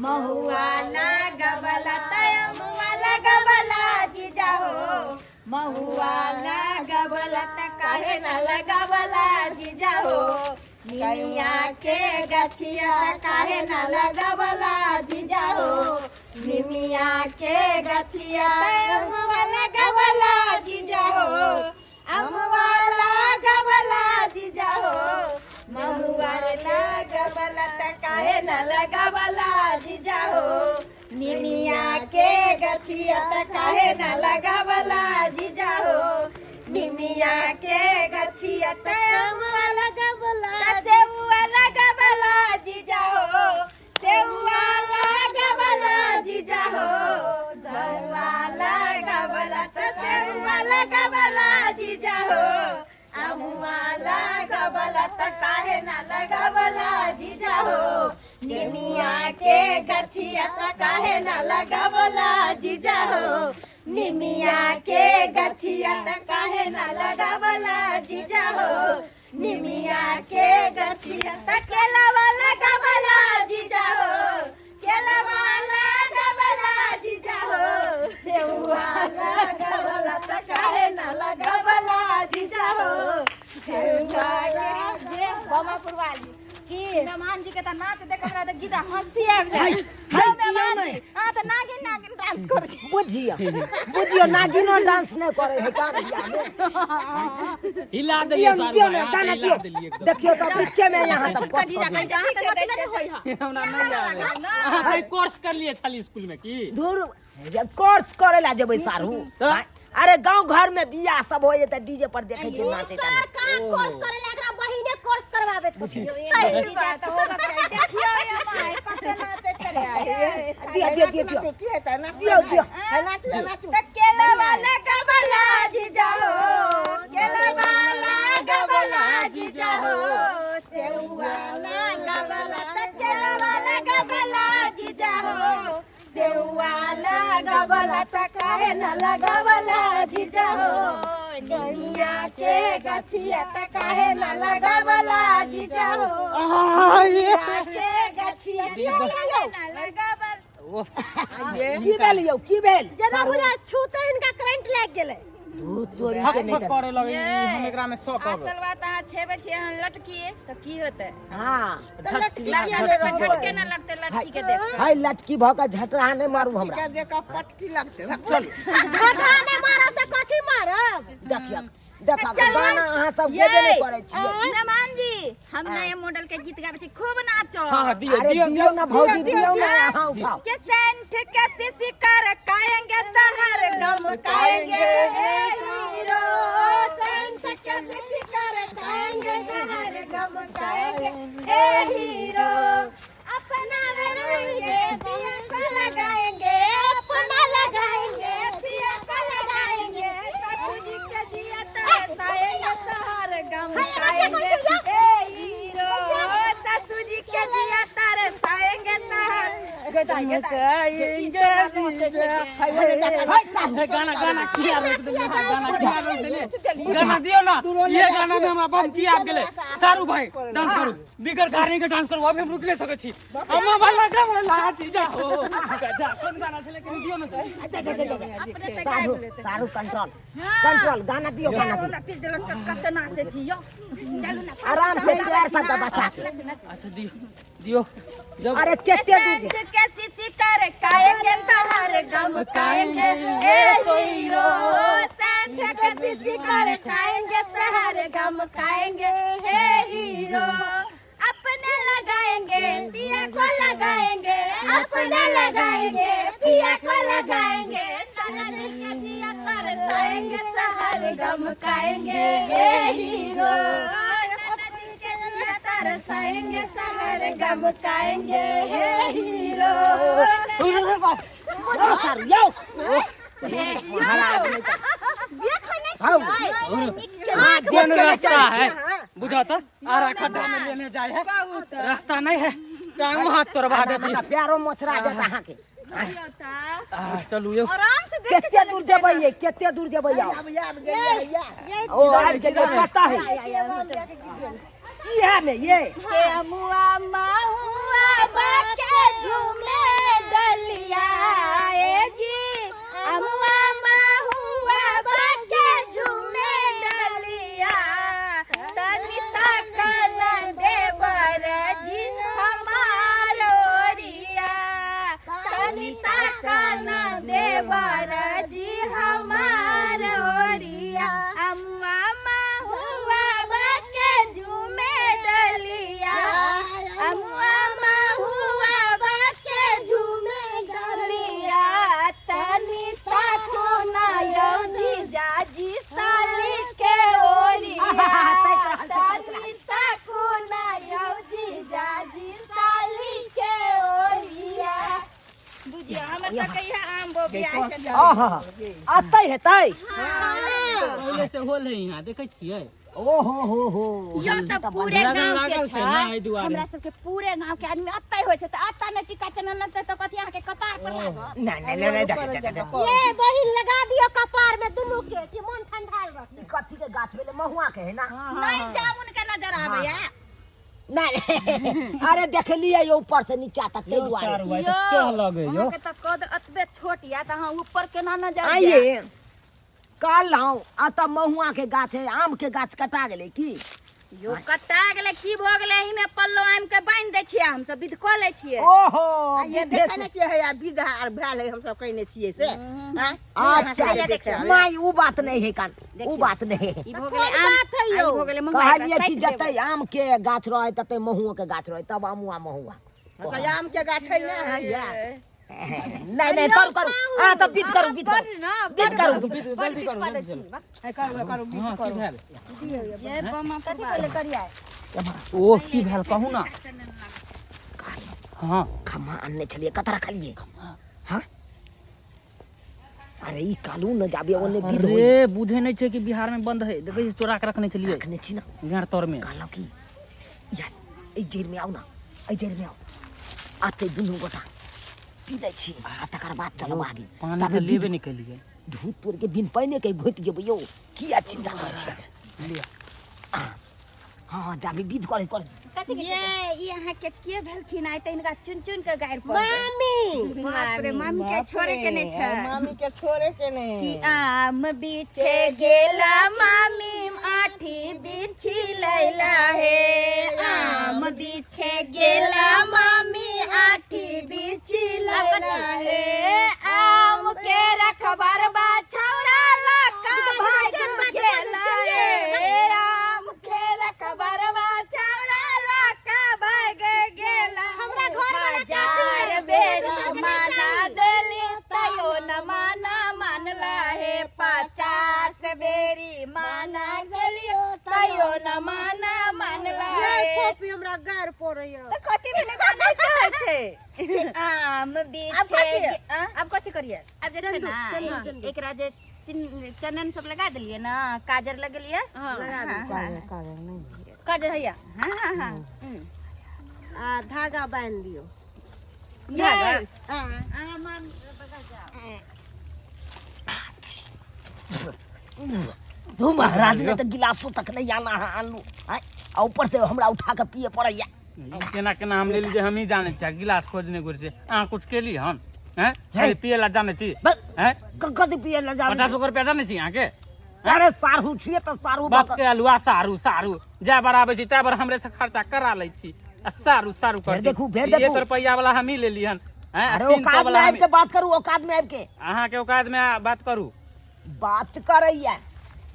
महुआ लगबला तयमुआ लगबला जीजा हो महुआ लगबला त काहे न लगबला जीजा हो निमिया के गछिया त काहे न लगबला जीजा हो निमिया के गछिया अमुआ लगबला जीजा हो अमुआ लगबला जीजा हो महुआ लगबला त काहे न लगबला जीजा हो निमिया के गछिया त काहे न लगबला जीजा हो निमिया के गछिया त अमुआ लगबला सेउआ लगबला जीजा हो सेउआ लगबला जीजा हो धौआ लगबला त सेउआ लगबला जीजा हो अमुआ लगबला त काहे न लगबला जीजा हो निमिया के गछिया त काहे न लगबला जीजा हो निमिया के गछिया त काहे न लगबला जीजा हो निमिया के गछिया त केलवा लगबला जीजा हो केलवा लगबला जीजा हो सेउआ लगबला त काहे न लगबला जीजा हो सेउआ जे बमापुर वाली की मेहमान जी के त नाच देख हमरा त गीता हंसी आबि हाय, जाय हाय, जो दियौ मेहमान नै। जी हां त नागिन नागिन डांस कर छै बुझियो बुझियो नागिनो डांस नहि करे है का भैया में हिला देलियै दियौ सारू दियौ भाई, ने अहाँ गाना तऽ हिला दियौ देलियै एकदम। देखियो तऽ बीचे में यहाँ सब छोटका जीजा कहि अहाँ त नचले नहि होइ ह हमरा नहि आबै अहाँ कोई कोर्स करलियै छली स्कूल में की धुर कोर्स करे ला जेबै सारू तऽ? अरे गांव घर में बियाह सब होय त डीजे पर देखे छै नाचे सर कहाँ कोर्स करे ला एकरा बहिने कोर्स करवाबे सही बात होबक चाही देखियो ये माय कते नाचे छलै दियो दियो दियो दियो की हेतै नाचू दियो दियो है नाचू है नाचू त केलवा लगबला जीजा हो केलवा लगबला जीजा हो सेउआ लगबला त केलवा लगबला जीजा हो सेउआ लगबला त काहे न लगबला जीजा हो निमिया के गछिया त काहे न लगबला जीजा हो निमिया के गछिया त काहे न लगबला की भेल यौ की भेल जेना बुझा छूते हिनका करंट लागि गेलै धूत तोरी थक के नहि थक तऽ करे लगे हम एकरा में शौक अब असल बात अहाँ छेबै छी अहाँ लटकिए तऽ की होतै हां झटके न लगतै लटकी के देख हाय लटकी भऽ के झटरा नहि मारू हमरा के देख पटकी लगतै चल घाटा नहि मारब तऽ कथी मारब देखियो देखो गाना अहाँ सब गेबे नहि करै छियै मेहमान जी हम नए मॉडल के गीत गाबै छी खूब नाचो हाँ हाँ दियो अरे दियो दियौ ना भौजी दियौ ना अहाँ उठाओ के सेंठ के सिसी कर काएंगे शहर गम काएंगे ए हीरो सेंठ के सिसी कर काएंगे शहर गम काएंगे ए हीरो अपना लगाएंगे पिया को लगाएंगे अपना लगाएंगे पिया को लगाएंगे सब्जी के दिया तरसाएंगे शहर गम काएंगे ए हीरो सासू जी के दिया तरसाएंगे शहर हे गाना गाना किया रोक देलियै अहाँ गाना किया रोक देलियै गाना दियौ ना ये गाना में हमरा बम किया आबि गेलै सारू भाई डांस करू बिगर गाने के डांस करू अभी हम रुक नहीं सकै छी अम्मा वाला का वाला चीज हो जा कोन गाना छलै कनि दियौ ना सारू सारू कंट्रोल कंट्रोल गाना दियो गाना दियो पीस देलक तऽ कते नाचे छी यौ चलू ना आराम से पैर सब बचा के अच्छा दियौ दियौ जब अरे केते दूर जे के सीसी कर काएंगे तहर गम काएंगे ए हीरो सेंठ के सीसी कर काएंगे तहर गम काएंगे हे हीरो अपने लगाएंगे पिया को लगाएंगे अपने लगाएंगे पिया को लगाएंगे शहर के दिया तरसाएंगे शहर गम काएंगे हे हीरो के दिया तरसाएंगे शहर गम काएंगे हे हीरो यौ सारू यौ महाराज नहि तऽ देखै नहि हौ छियै हाँ देख कोन के नहि रास्ता चलै है छियै बुझा तऽ आरा खड्डा में लेने जाय है रास्ता नहीं है टांगो हाथ तोड़वा देती हमरा पैरो मोचरा जात अहाँके आ, चलू यौ आराम से देख केते दूर जेबै ये केते दूर जेबै आउ आब आब गेलियै ओ आबि गेलियै कतऽ है की है में ये के अमुआ महुआ बाके झूमे डलिया ए जी अमुआ महुआ बाके झूमे डलिया तनि ताकन देवर जी हमार ओरिया तनि ताकन देवर जी हमार ओरिया अमुआ महुआ बाके झूमे डलिया अमुआ महुआ बाके झूमे डलिया तनि ताको ना यौ जीजाजी साली के ओरिया तनि ताको ना यौ जीजाजी साली के ओरिया बुझियो हमर सबके यहाँ आम बो बियाह के आहा अतै हेतै पहिले से होल है यहाँ देखै छियै ओ हो हो हो यो सब पूरे लगन गांव के लागल छै ना एहि छै दुआरे। हमरा सबके पूरे गांव के आदमी अतै होइ छै तऽ अतऽ नहि टीका चनन लगतै तऽ कथी अहाँके कपार पर लागत ना ना ना ना देख देख देख ये बहिन लगा दियो कपार में दुनू के कि मन ठंडा रहत। ई कथी के गाछ भेलै महुआ के है ना? नहीं जामुन के नजर आबैया। नहीं अरे देखलियै यौ ऊपर से नीचा तक ताहि दुआरे। सारू भाई तऽ चह लगै यौ। अहाँके तऽ कद अतबे छोट या तऽ अहाँ ऊपर केना नजर जायत? आइए कहलहुँ अतऽ महुआ के गाछ है आम के गाछ कटा गेलै की? यो कटा गेलै की भऽ गेलै एहिमे पल्लो आमि के बान्हि दै छियै हमसब विध कऽ लै छियै। ओहो ये देखै नहि छियै हैया विध आर भेल है हमसब कयने छियै से आँय? अच्छा अहाँ देखियौ। माय उ बात नहीं है कान उ बात नहीं है। ई भऽ गेलै आम बात है यौ? आ ई भऽ गेलै महुआ एकरा कहलियै कि साटि देबै। जतै आम के गाछ रहै ततै महुओ के गाछ रहै तब आमुआ महुआ। अच्छा आम के गाछ है ने हैया। नहीं नहीं करू करू अहाँ सब विध करू विध करू विध करू। जल्दी करू जल्दी चलू। करू करू हँ की भेल? ये बमा कथी पहिले करियै? ओ की भेल कहू ना। हँ खम्हा आनने छलियै कतऽ रखलियै? हँ अरे ई कालू न जाबे ओने विध होई। अरे बुझे नहीं छै कि बिहार में बंद है देखै छी चोरा के रखने छलियै रखने छी ना गाँड़ तर में। कहलहुँ कि यार एहि जड़ि में आउ ना एहि जड़ि में आउ आते दुनू गोटा पी लै छी आ तकर बाद चलब आगे। पानी ताबे तऽ लेबे नहि केलियै। धूप तोड़ के बिन पानि के घोटि जेबै यौ किया चिंता करै छी? लिअ। हँ जाबे विध करे कर। ये ई अहाँ के के भेलखिन आइ तऽ हिनका चुन चुन के गारि पड़लै। मामी बाप रे मामी के छोड़े के नहि छै। मामी के छोड़े के नहि। कि आम बिछे गेला मामी आठी बिछी लैला हे आम बिछे गेला मामी आठी बिछी लैला हे आम के रखबर बा छौरा लका भाजन गेला हे आम के रखबर बा छौरा लका भाग गेला। हमरा घर वाला हजार बेर माना देली तैयो न माना मानला हे 50 बेरी माना गेलियो तैयो न माना मानला ये हे। कॉपी हमरा गार पड़ैया। तऽ कथी भेलै गाना कहै छै आम बिछे आब कथी करियै? आब जे छै ना एकरा जे चनन सब लगा देलियै ना काजर लगेलियै लगा दियौ। काजर हैया। हाँ हाँ हाँ आ धागा बान्हि दियौ। धागा धू महाराज ने तऽ गिलासो तक नहीं आना है आनलू आँय आ ऊपर से हमरा उठा के पिए पड़ैया। केना केना हम लेली जे हमही जानै छियै गिलास खोजने गुर से अहाँ कुछ केली हन हैं खाली पिए ला जानै छी हैं कथी पिए ला जानै? 50 रुपया जानै छी अहाँके? अरे सारू छियै तऽ सारू बाप के अलुआ सारू सारू जाय बार आबै छी तै बार हमरे से खर्चा करा लै छी आ सारू सारू कर देखू फेर देखू 1 रुपया वाला हमही लेली हन हैं अरे औकात में आबि के बात करू औकात में आबि के अहाँके औकात में बात करू बात करैया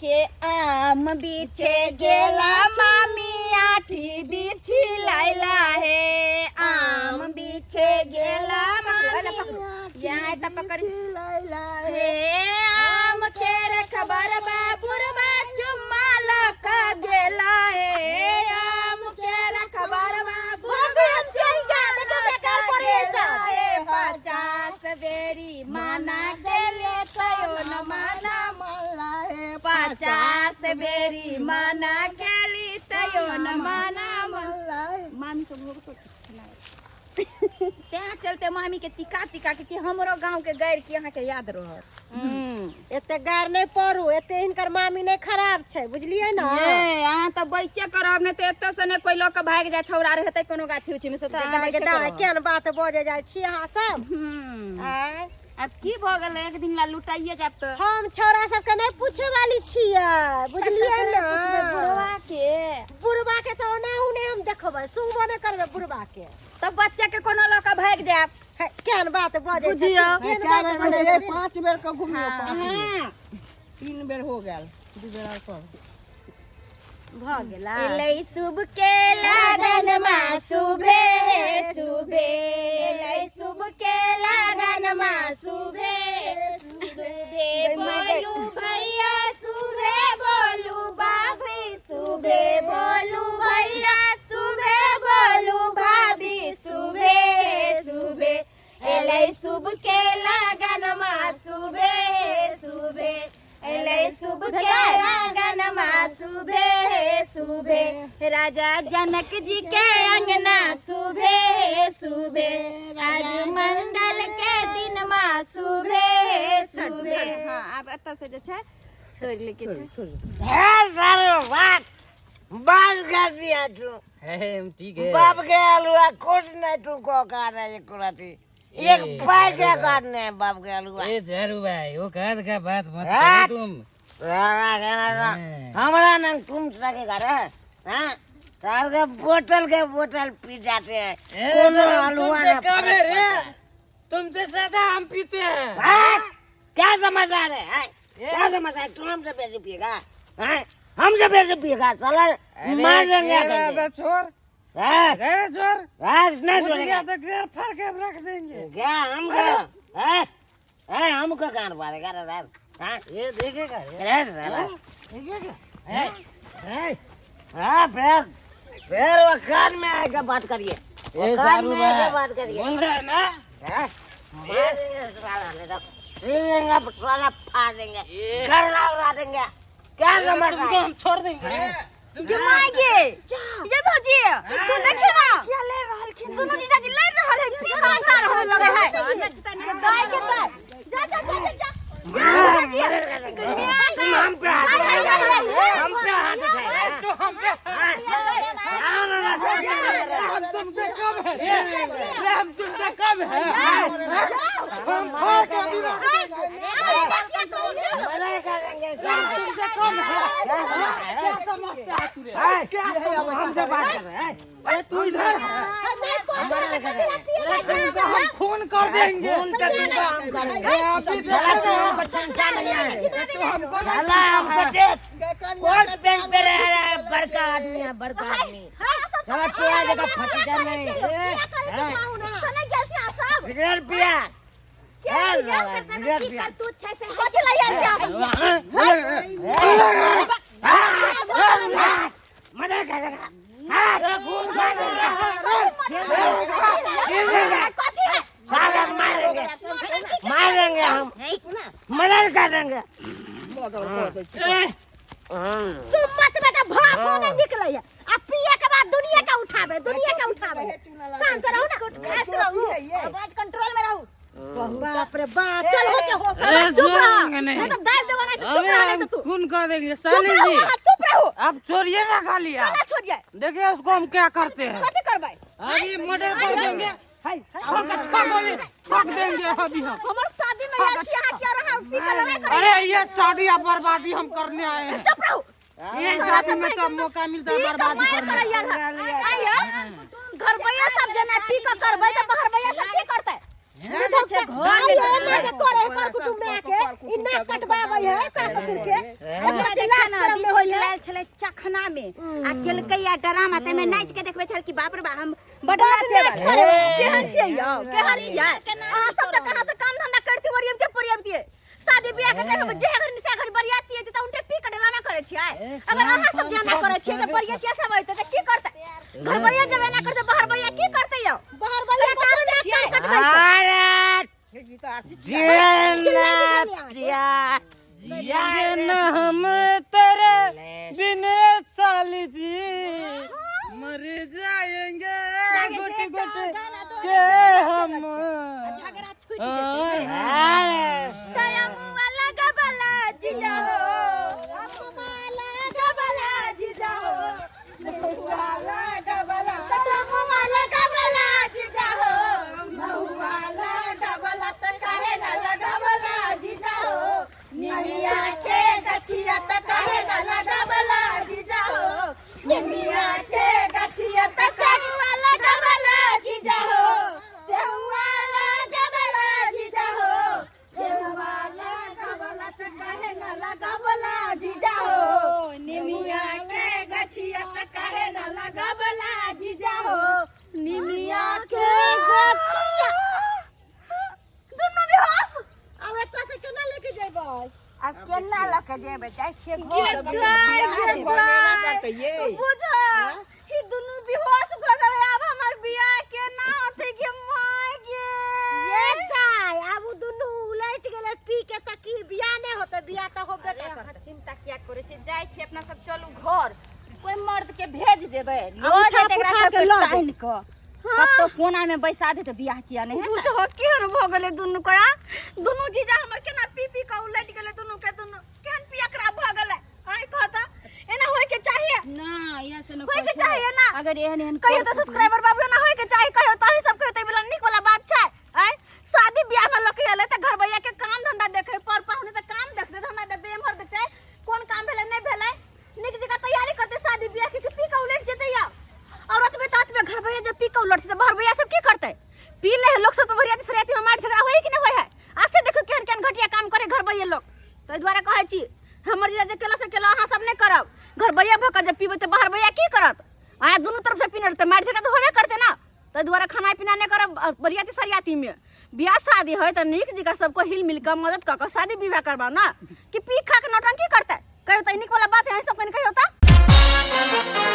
के आम बिछे गेला मामी आठी बिछी लैला हे आम बिछे गेला मामी यहाँ त पकड़ हे आम के रखबर बाबुरबा चुम्मा लक गेला हे आम के रखबर बाबुरबा चुम्मा लक गेला हे 50 बेरी माना गेले तयो न माना 50 बेरी माना गेली तयो न माना मामी सब हो तो अच्छा। तें चलते मामी के तिका तिका के कि हमरो गांव के गारि के अहाँ के याद रहत। एते गार नहि पड़ू, एते हिनकर मामी नहि खराब छै, बुझलियै ने? ए अहाँ तऽ बच्चे करब, नहि तऽ एतऽ से ने कोइ लऽ के भागि जाय छौड़ा रहतै कोनो गाछी उछी में से, तऽ अहाँ बच्चे करब। केहन बात बजै जाइ छी अहाँ सब। आँय आब की भऽ गेलै, एक दिन ला लुटाइए जायब तऽ। हम छौड़ा सबके नहि पूछे वाली छियै, बुझलियै ने? बुढ़वा के, बुढ़वा के तऽ ओनाहु नहि हम देखबै, सुनबो नहि करबै बुढ़वा के। तऽ बच्चा के कोनो लऽ के भागि जायब। केहन बात बजै बुझियौ। छथिन, केहन बात बजै छथिन। 5 बेर के घुमियो, 5 बेर, 3 बेर हो गेल, 2 बेर और कर भऽ गेला। एलै शुभ के लगन मा सुबे सुबे, एलै शुभ के लगन मा सुबे सुबे, बोलू भैया सुबे, बोलू भाभी सुबे, बोलू भैया सुबे, बोलू भाभी सुबे सुबे, एलै शुभ के लगन मा सुबे सुबे, एलै शुभ के लगन मा सुबे सुबे, राजा जनक जी के अंगना सुबे सुबे, आज मंगल के दिन मा सुबे सुबे। हाँ आब एतऽ से जे छै छोड़ि ले के छै। सारे बात बाल कर दिया तू, ठीक है। बाप के हलवा कुछ नहीं तू को खा रहा है कुराती, एक पाई के काटने है बाप के हलवा। ए झारू भाई, वो काद का बात मत हाँ। करो तुम। हमारा नाम तुम सकेगा रे? हाँ, साल के बोतल पी जाते हैं। कोनो हलवा ना कम है रे, तुमसे ज्यादा हम पीते हैं। हाँ? क्या समझदार है, हाँ? क्या समझदार? तू हमसे पैसे पिएगा? हाँ? हमसे पैसे पिएगा साला, मार देंगे अरे छोर, हाँ? अरे छोर, हाँ, नहीं उठ छोड़ेगा। गया तो घर फाड़ के रख देंगे। क्या हम क्या हाँ? हाँ, हमको कान मारेगा रे यार? हाँ? ये देखेगा रे। अरे साला। देखेगा। हाँ, फिर वो कान में आके बात करिए, वो ए कान झारू में आके भाई, बात करिए। बोल रहा है ना? हाँ? मार देंगे साला, नहीं तो सीधेंगे, साला फाड़ देंगे, घर उड़ा देंगे। क्या समझ रहा तुमको है? हम छोड़ देंगे। गे माय गे, ये भौजी तू देखियो ना किया लड़ रहलखिन दुनू जीजाजी, लड़ रहल है, पी के उड़ा रहल लगे है। गाय के साथ जा जा जा जा, जा। तुम हम पे हाथ उठाए, हम पे हाथ उठाए। तो हम पे हाँ, ना, ना, ना, हम तुमसे कम है रे, हम तुमसे कम है, हम फाड़ के अभी रख देंगे। मना करेंगे। हम तुमसे कम है, क्या समझता है तू रे? हमसे बात कर रहे हैं। ए तू इधर है, तुमको हम खून कर देंगे। खून कर दूंगा हम करेंगे। ए, अभी साला देखेगा तू हमको चिंता नहीं है, तो हमको नहीं साला हमको देख कोट पेंट पे रह रहा है, बड़का आदमी है, बड़का आदमी। साला तोरा जगह फटीचा नहीं, सिगरेट पिया, ए साला, सिगरेट पिया। कथी लए आयल छी अहाँ? मना करेगा। हाँ, खून कर देंगे, कथी है? साला मारेंगे, मारेंगे हम, मना कर देंगे। सुम्मत में तऽ भापो नहि निकलै है, आ पिए के बाद दुनिया के उठाबे, दुनिया के उठाबे। शांत रहू ना, खाइत रहू, आवाज कंट्रोल में रहू। बाप रे बाप, चल हो के हो। अरे चुप रह, छोड़ेंगे नहीं। नहीं तो दाल देबो, नहीं तो चुप अबे रह, नहीं हम तो तू खून कर देंगे चुप साली रहू, जी। अहाँ चुप रहू। आप छोड़िए ना खाली आप। कला छोड़िए? देखिए उसको हम क्या करते हैं। कथी करबै? अभी मर्डर कर देंगे, छक छक गोली ठोक देंगे अभी हम। हमर शादी में आयल छी अहाँ, क्या रहा पी के लड़ाई करै? अरे ये शादी अब बर्बादी हम करने आए हैं। चुप रहू। ये शादी में तो मौका मिलता है पी के बर्बादी मार करने। करै आयल है। आइयो घरबैया सब जना पी के करबै तऽ बहरबैया सब की करतै? घर में करे कर कुटुंब में आके ई नाक कटवाबै है सास ससुर के, एकरा देखा लाज ना, शरम नहि होइ है। आयल छलै चखना में आ केलकै आ डरामा, तैमे नाचि के देखबै छल कि बाप रे बा हम बड बड नाचे नाच करे। केहन छियै यौ, केहन छियै अहाँ सब? तऽ कहाँ से काम धंधा करते ओरियमते पोरियमते, शादी बियाह के टाइम में जे घर निशा घर बरियाती है तऽ उनटे पी के ड्रामा करै छियै। अगर अहाँ सब जे एना करै छियै तऽ बरियातिया सब अइतै तऽ की करतै? घर बरिया जब एना करतै, बाहर बरिया की करतै यौ? बाहर बलिया तऽ नाक कटबै। अरे जिन्ना पिया ये न हम तेरे बिने साली जी मर जाएंगे, गुट गुट के जेबै जाइ छियै घर। दाय गे दाय, करतै ये। बुझ ई दुनू बेहोश भऽ गेलै, आब हमर बियाह केना होतै गे माय गे? ये दाय, आब उ दुनू उलटि गेलै पी के, तऽ की बियाह नहि होतै? बियाह तऽ होबे अरे नहि अहाँ करतै। चिंता किया करै छी? जाइ छी अपना सब, चलू घर, कोई मर्द के भेज देबै, लऽ उठा जेतै एकरा पुठा सबके के लऽ जेतै। तानि कऽ कतौ कोना में बैसा देतै। बियाह किया नहि हेतै? बुझ केहन भऽ गेलै दुनू के, आ? दुनू जीजा हमर केना पी पी कऽ उलटि गेलै, दुनू के दुनू केहन पियकरा भऽ गेलै। आइ कहता एना होय के चाहिए? ना, इएह से न होय के कहै छै। चाहिए ना। अगर एहन एहन कहियो तऽ सब्सक्राइबर बाबू, एना होय के चाही? कहियो तऽ अहीं सब कहियो तऽ ई वाला नीक वाला बात छै? आँय, शादी बियाह में लोक एलै तऽ घर भैया के काम धंधा देखे, पर पाहुने तऽ काम देखते, धंधा देखते, एम्हर देखते कोन काम भेलै नहि भेलै, नीक जकाँ तैयारी करते शादी बियाह के, कि पी कऽ उलटि जेतै या? और ओतबे तऽ ओतबे घर भैया जे पी कऽ उलटतै तऽ बाहर भैया सब की करतै? पी ले है लोक सब तऽ बरियाती सरियाती में मारि झगड़ा होय कि नहि होय है? आसे देखो केहन केहन घटिया काम करे घर भैया लोक। ताहि दुआरे कहै छी, हमर जीजा जे केला से केला, अहाँ सब नहि करब। घर भैया भऽ कऽ जे पीबै तऽ बाहर भैया की करत? अहाँ दुनू तरफ से पीने रहतै, मारि झगड़ा तऽ होबे करतै ना। ताहि दुआरे खाना पीना नहि करब बरियाती सरियाती में। बियाह शादी है तऽ नीक जकाँ सबको हिल मिल कऽ मदद कऽ कऽ शादी विवाह करबाउ ना, कि पी खा कऽ नौटंकी करतै? कहियो तऽ ई नीक वाला बात है? अहीं सब कनि कहियो तऽ।